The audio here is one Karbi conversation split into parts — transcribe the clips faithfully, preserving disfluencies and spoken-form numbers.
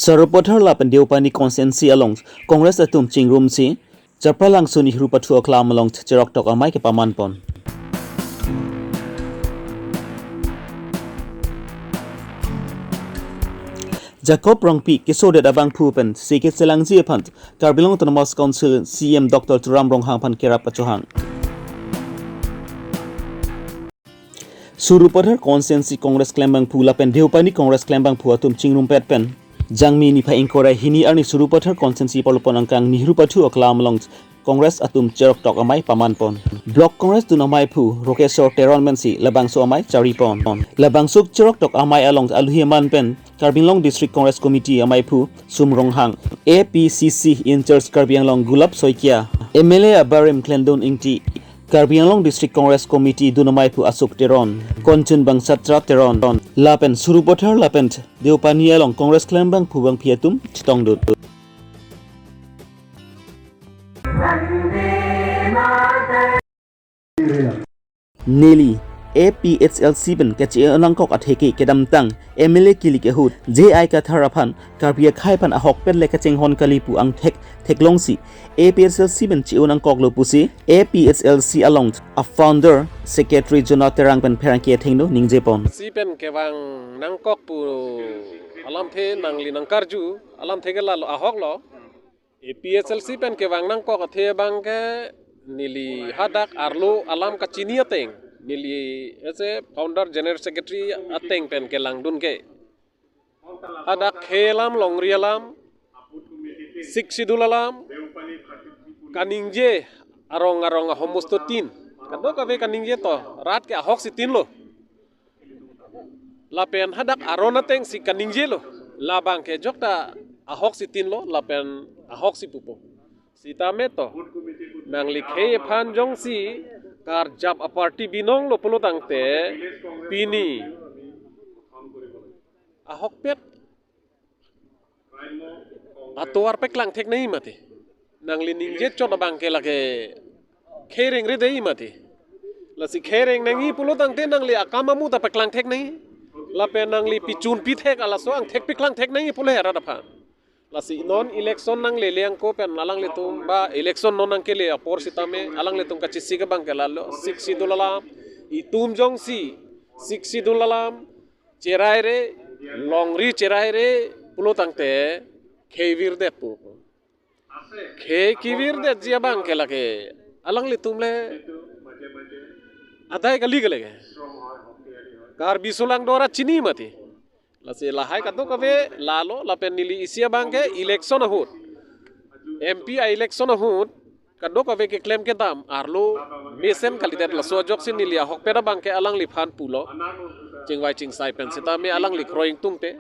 Sarupathar lapen Deopani constituency along Congress atum chingrumsi Chapralangso Nehru Pathu Aklam along cheroktok amei kepamanpon. Jacob Rongpi kesodet abangphu pen si kechelangji aphan Karbi Anglong Autonomous Council C E M Doctor Tuliram Ronghang aphan kerap kachohang. Sarupathar constituency Congress klembangphu lapen Deopani Congress klembangphu atum chingrumpet pen Jangmi niphai ingkoi ra hini arni Sarupathar constituency parlopon angkang Nehru Pathu Aklam along Congress atum cheroktok amei pamanpon. Block Congress dun ameiphu Rokesor Teron pensi labangso amei charipon. Labangso cheroktok amei along aluhi aman pen Karbi Anglong District Congress Committee ameiphu Sum Ronghang, A P C C in-charge Karbi Anglong Gulab Saikia, M L A abarim Klemdun Ingti, Karbi Anglong District Congress Committee dun ameiphu Asuk Teron, Konchun Bangsatra Teron, lapen Sarupathar lapen Deopani along Congress klembangphu bangpi atum chetongdun. Neli A P H L C pen kache-o nangkok atheke kedamtang M L A kilik ahut J I Kathar aphan Karbi akhei aphan ahokpet le kachinghon kali pu angthek theklongsi A P H L C pen che-o nangkoklo pusi A P H L C along a founder secretary Jona Terang pen pherangke athengno ningjepon. Si pen kevang nangkok pu alamthe nangli nangkarju alamthe ke lalo ahoklo. A P H L C pen kevang nangkok athe abangke neli hadak arlo alam kachini ateng, neli as a founder general secretary ateng pen kelangdun ke. Hadak khei alam, longri alam, Sixth Schedule alam, kaningje arong arong ahormusotin. Kadokave kaningje to, rat ke ahoksi tinlo. Lapen hadak aron atengsi kaningjelo. Labangke jokta ahoksi tinlo, lapen ahoksi pupo. Sitame to, nangli khei aphan jongsi karjap a-party binonglo pulo tangte, pini ahokpet atovar paklang thek nangji mati. Nangli ningje chot abangke lake khei rengre dei mati. Lasi khei reng nangji pulo tangte nangli akam amu ta paklang thek nangji. Lapen nangli pichun pithek alaso angthek paklang thek nangji pulo he rat aphan. Lasi non election nanglele angko pen alanglitum ba election non nangkele apor sitame alanglitum kachesik abangke lalo Sixth Schedule alam, itum jongsi Sixth Schedule alam cheraire, longri cheraire pulo tangte khei virdet pu. Khei kevirdetji abangke lake alanglitum le adai kali ke lake. Karbi sulang dora chini mati. Lasi lahai kadokave lalo lapen neli isi abangke election ahut, M P a-election ahut kadokave keklem kedam arlo mesen kalidet, laso ajoksi neli ahokpet abangke alangliphan pulo. Chingvai chingsai pen sitame alangli kroi ingtungte.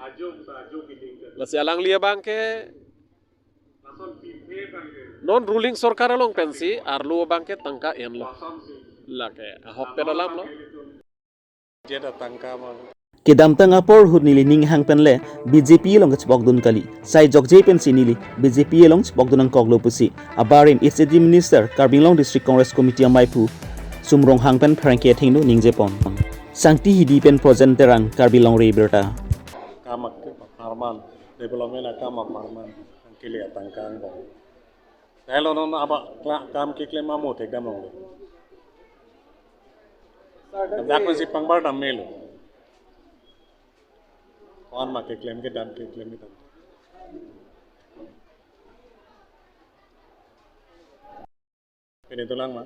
Lasi alangli abangke non ruling sorkar along pensi arlo abangke tangka enlo. Lake ahokpet alamlo. Jeda tangka ma. Kedamtang apor ahut neli ninghang pen le B J P along kachepokdun kali. Sai jokje pensi neli B J P along chepokdun nangkoklo pusi abarim H A D minister Karbi Anglong District Congress Committee ameiphu Sum Ronghang pen pherangke athengno ningjepon. Sangti Hidi pen Projen Terang, Karbi Longri Abirta. Kam ak-, parman, development akam parman, ang kili atangka angbong. Dahilo non aba kla-, kam keklem amo thekdam longle. Dak si pangbar dam melo. Wan ma keklem kedam, keklem kedam. Pini tulang ma.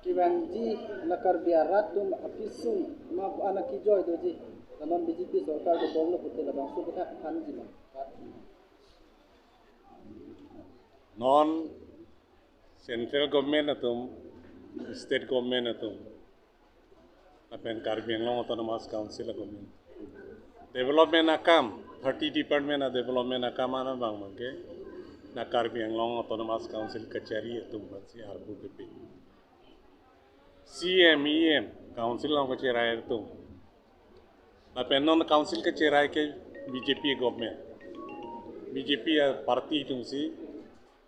Kevangji la Karbi arat atum apisung ma ana kijoi doji. La non B J P sorkar dobomlo pute labangso kethak thanji ma. Non central government atum, state government atum, lapen Karbi Anglong Autonomous Council atum development akam, thirty department a-development akam ana bang bangke na Karbi Anglong Autonomous Council kachari atum aphansi arpu kepi. C M, E M, council along kacherai atum. Lapen non council kacherai ke B J P government. B J P a-party atumsi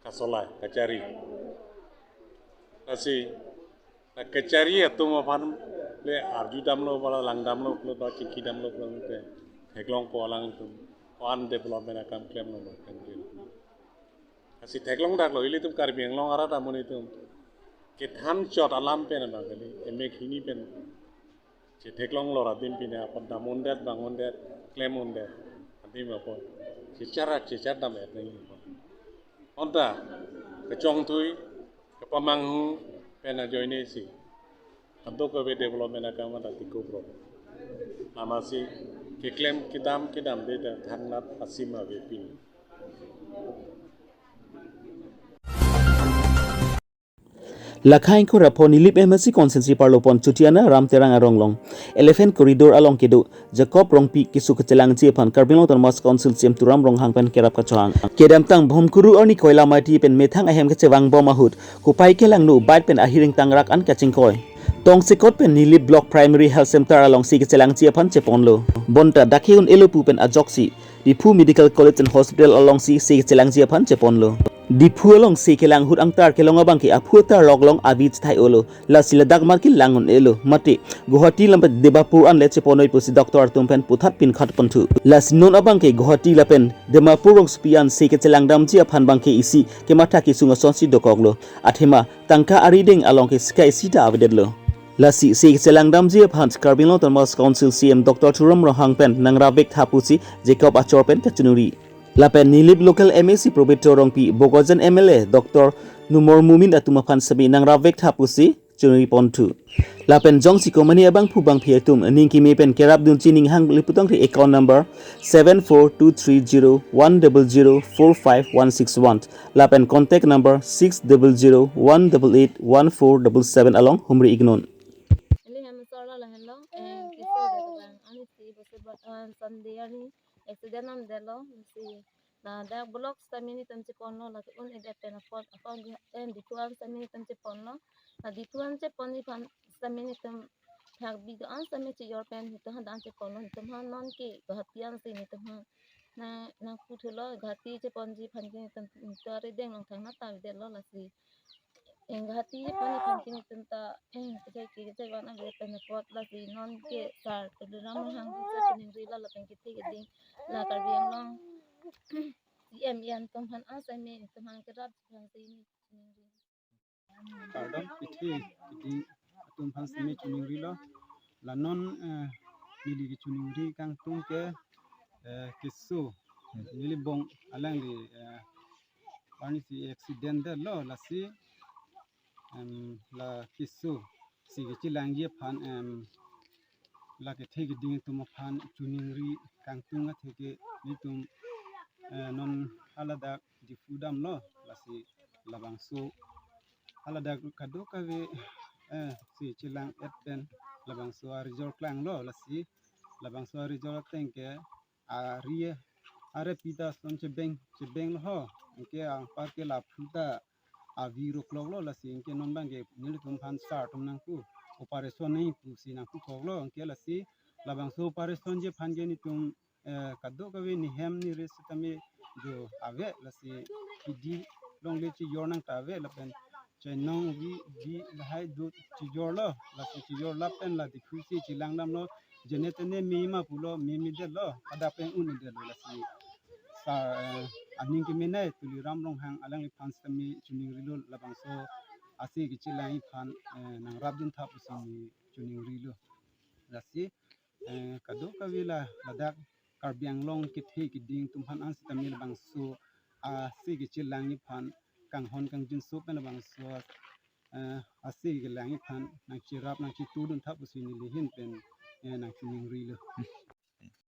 kasolai, kachari. Lasi, na kachari atum aphan Arju damlo, bala lang damlo, pulo ba chingki damlo, pulo te theklongpo alangtum. Ko-an development akam klemlo ma kan. Lasi theklong daklo, ilitum Karbi Anglong arat amonit atum kethan chot alam pen abang kali, emek hini pen chetheklong lor adim pine apot dam-undet, bang-undet, klem-undet adim apot checharat chechat dam-et nangji apot. Bonta kechongthui, kepamanghu pen ajoine si kadokave development akam anta tikup ro. Amatsi keklem kedam kedamde ta thangnat asim avepin. Lakha ingkoi ra pho Nilip M A C constituency parlopon Chutiana Ram Terang arong along Elephant Corridor along kedo Jacob Rongpi keso kechelangji aphan Karbi Anglong Autonomous Council C E M Tuliram Ronghang pen kerap kachohang. Kedamtang Bhomkuru arni koila mati pen methang ahem kechevangbom ahut kopai kelangno bike pen ahir ingtangrak an kachingkoi. Tongsekot pen Nilip Block Primary Health Center alongsi kechelangji aphan cheponlo. Bonta dak he un-elo pu pen ajoksi Diphu Medical College and Hospital alongsi se kechelangji aphan cheponlo. Diphu alongsi kelang ahut angtar kelong abangke aphu atar loklong avi chethai-olo. Lasi ladak mar kelang un-elo. Mate Guwahati lapen Dimapur anle cheponoi pusi doctor atum pen puthat pinkhat ponthu. Lasi non abangke Guwahati lapen Dimapur rongsopi an se kechelang damji aphan abangke isi kematha kesung asonsi dokoklo. Athema tangka arideng along ke sika isi ta avedetlo. Lasi se kechelang damji aphan Karbi Anglong Autonomous Council C E M Doctor Tuliram Ronghang pen nangrap vektha pusi Jacob achor pen kachiningri. Lapen Nilip local M A C Pabitra Rongpi, Bokajan M L A Doctor Numal Momin atum aphan semi nangrap vektha pusi chiningri ponthu. Lapen jongsi komane abangphu bangphi atum ning keme pen kerapdunji ning hang liputangri account number seven four two three zero one double zero four five one six one lapen contact number six double zero one double eight one four double seven along humri iknon. Ili hem solo la hello, eh, kiso de bang, ani si bose ba, eh, Sunday ani accident nam delo, si na dak block sitame nelitum cheponlo, lake un-edet pen apot, apot, eh, Diphu an sitame nelitum cheponlo, na Diphu an chepon aphan sitame nelitum thak bi do an sitame chejor pen nelitum hadak cheponlo, nelitum ha non ke Guwahati ansi nelitum ha na, nangputhulo, Guwahati cheponji aphan ke nelitum, nelitum arideng along thangnat ta avedetlo lasi. Eh, Guwahati chepon aphan ke nelitum ta, eh, kejai ke kejai van ave pen apot lasi non ke sir Tuliram Ronghang ta chiningrilo lapen kethe keding la Karbi Anglong C E M atum aphan asai me nelitum aphan kerap aphan si neli chiningri. Kardom, kethe keding atum aphan semi chiningrilo. La non, eh, neli kechiningri kangtung ke, eh, keso Nilip Bong alangli, eh, arni si accident detlo lasi, em, la keso se kechelangji aphan, em, la kethe keding atum aphan chiningri kangtung atheke nelitum, eh, non haladak Diphu damlo lasi labangso haladak kadokave, eh, se chelang-et pen labangso arijor klanglo lasi labangso arijor ateng ke ari are pita son chebeng chebenglo ho, anke anpar ke la phuta avi rokloklo lasi anke non abangke nelitum aphan sir atum nangpu operation nangji pusi nangpukoklo, anke lasi labangso operation ji aphan ke nelitum, eh, kadokave nehem neri sitame jo ave lasi kidi longle chejor nang ta ave lapen chenong vi vi lahai do chejorlo lasi chejor lapen la Diphu si chelang damlo, jene tene me ma pulo, me medetlo, hadak pen un-edetlo lasi sir, eh, aning kemenei Tuliram Ronghang alangliphan sitame chiningrilo labangso ase kechelangji aphan, eh, nangrapdun tha pusi neli chiningrilo. Lasi, eh, kadokave la ladak Karbi Anglong kethe keding atum aphan an sitame labangso ase kechelangji aphan kanghon kangjinso pen labangso, eh, ase kelangji aphan nangcherap nangchetudun tha pusi neli ahin pen, eh, nangchiningrilo.